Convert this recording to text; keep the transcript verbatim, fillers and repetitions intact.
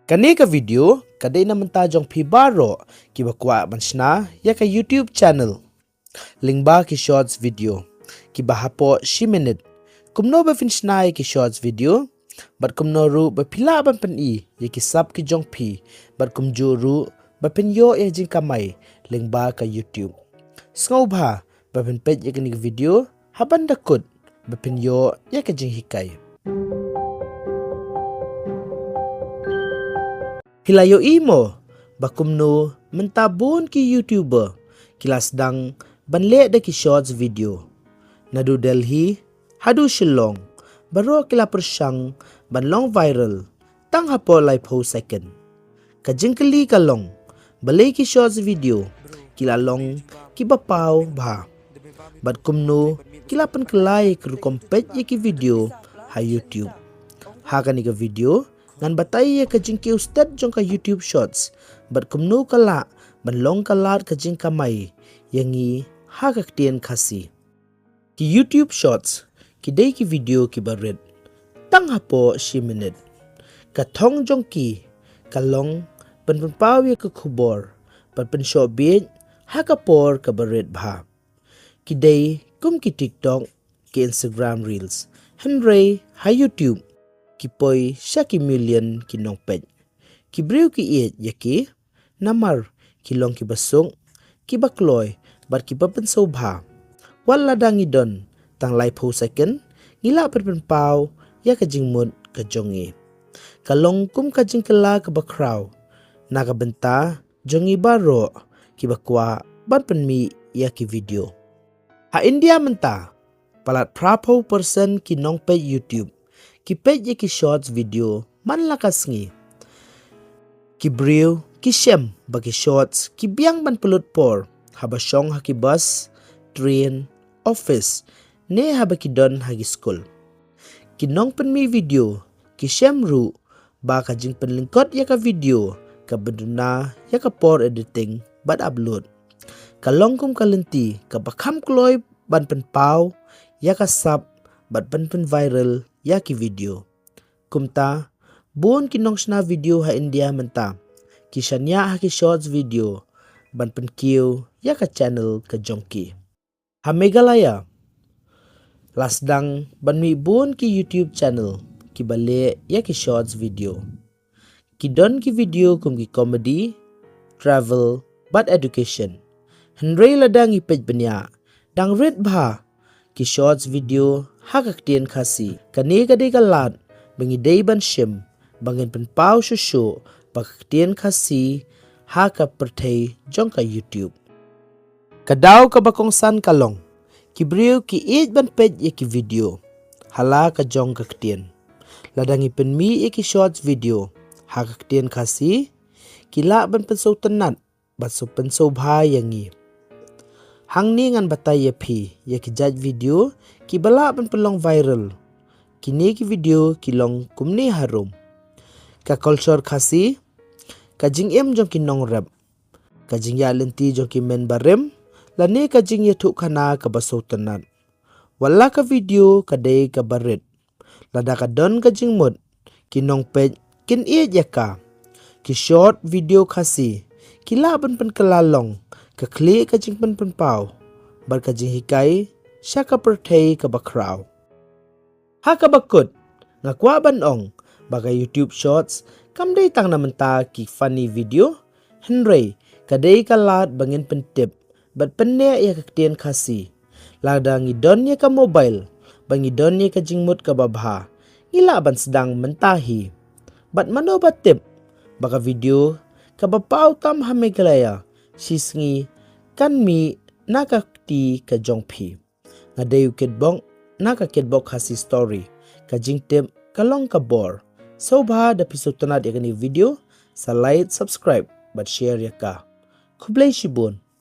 Kane ka video ka dei na bynta jong phi baroh kiba kwah ban shna ïa ka YouTube channel lyngba ki shorts video kiba hapoh shi minit. Kumno ba phin shna ïa ki shorts video bad kumno ruh ba phi lah ban pyni ïa ki sap ki jong phi bad kumjuh ruh ba phin ïoh ïa jingkamai lyngba ka YouTube. Sngewbha ba phin peit ïa kane ka video haduh ban da kut ba phin ïoh ïa ka jinghikai. Phi la ïohi mo ba kumno mynta bun ki YouTuber ki la sdang ban leh da ki shorts video. Naduh Delhi haduh Shillong, baroh ki la pyrshang ban long viral tang hapoh laiphew second. Ka jingkylli ka long, balei ki shorts video ki la long kiba paw bha bad kumno ki la pynkylla ïa ki rukom peit ïa ki video ha YouTube. Ha kane ka video ngan batai ïa ka jingkiew stet jong ka YouTube shorts bad kumno ka lah ban long ka lad ka jingkamai ïa ngi ha ka ktien Khasi. Ki YouTube shorts ki dei ki video kiba rit tang hapoh shi minit. Ka thong jong ki ka long ban pynpaw ïa ka khubor bad pynshoh bieit ha ka por kaba rit bha. Ki dei kum ki TikTok, ki Instagram Reels, hynrei ha YouTube ki poi sha ki million ki nongpeit. Ki briew ki ïeit ïa ki namar ki long kiba suk, kiba kloi bad kiba pynsngewbha. Wat lada ngi don tang laiphew second ngi lah ban pynpaw ïa ka jingmut ka jong ngi. Ka long kum ka jingkylla kaba khraw na ka bynta jong ngi baroh kiba kwah ban pynmih ïa ki video. Ha India mynta, palat phraphew percent ki nongpeit YouTube ki peit ïa ki shorts video man la ka sngi. Ki briew ki shem ba ki shorts ki biang ban pynlut por haba shong ha ki bus, train, office ne haba ki don ha ki skul. Ki nongpynmih video ki shem ruh ba ka jingpynlyngkot ïa ka video ka pynduna ïa ka por editing bad upload. Ka long kum ka lynti kaba kham kloi ban pynpaw ïa ka sap bad ban pynviral ïa ki video. Kumta, bun ki nongshna video ha India mynta ki shaniah ha ki shorts video ban pynkiew ïa ka channel ka jong ki. Ha Meghalaya la sdang ban mih bun ki YouTube channel kiba leh ïa ki shorts video. Ki don ki video kum ki comedy, travel bad education. Hynrei lada ngi peit bniah, dang rit bha ki shorts video ha ka ktien Khasi. Kane ka dei ka lad ba ngi dei ban shim ba ngin pynpaw shuh shuh ba ka ktien Khasi ha ka pyrthei jong ka YouTube. Ka daw kaba kongsan ka long, ki briew ki ïeit ban peit ïa ki video ha la ka jong ka ktien. Lada ngi pynmih ïa ki shorts video ha ka ktien Khasi, ki lah ban pynsngewtynnat bad sngewpynsngewbha ïa ngi. Hangne ngan batai ïa phi ïa ki jait video kiba lah ban pynlong viral. Kine ki video ki long kumne harum. Ka culture Khasi, ka jingim jong ki nongrep, ka jingïaid lynti jong ki mynbarim lane ka jingïathuhkhana kaba sngewtynnat. Wat la ka video ka dei kaba rit, lada ka don ka jingmut, ki nongpeit kin ïeit ïa ka. Ki short video Khasi ki lah ban pynkylla long ka khlieh ka jingpynpaw bad ka jinghikai sha ka pyrthei kaba khraw. Ha kaba kut, nga kwah ban ong ba ka YouTube Shorts kam dei tang na bynta ki funny video, hynrei ka dei ka lad ba ngin pyntip bad pynneh ïa ka ktien Khasi. Lada ngi don ïa ka mobile bad ngi don ïa ka jingmut kaba bha, ngi lah ban sdang mynta hi. Bad mano ba tip ba ka video kaba paw tam ha Meghalaya shisngi kan mih na ka kti ka jong phi. Nga dei u Kitbok na ka Kitbok Khasi Story. Ka jingtip ka long ka bor. Sngewbha da phi sngewtynnat ïa kane ka video, sa like, subscribe bad share ïa ka. Khublei shibun.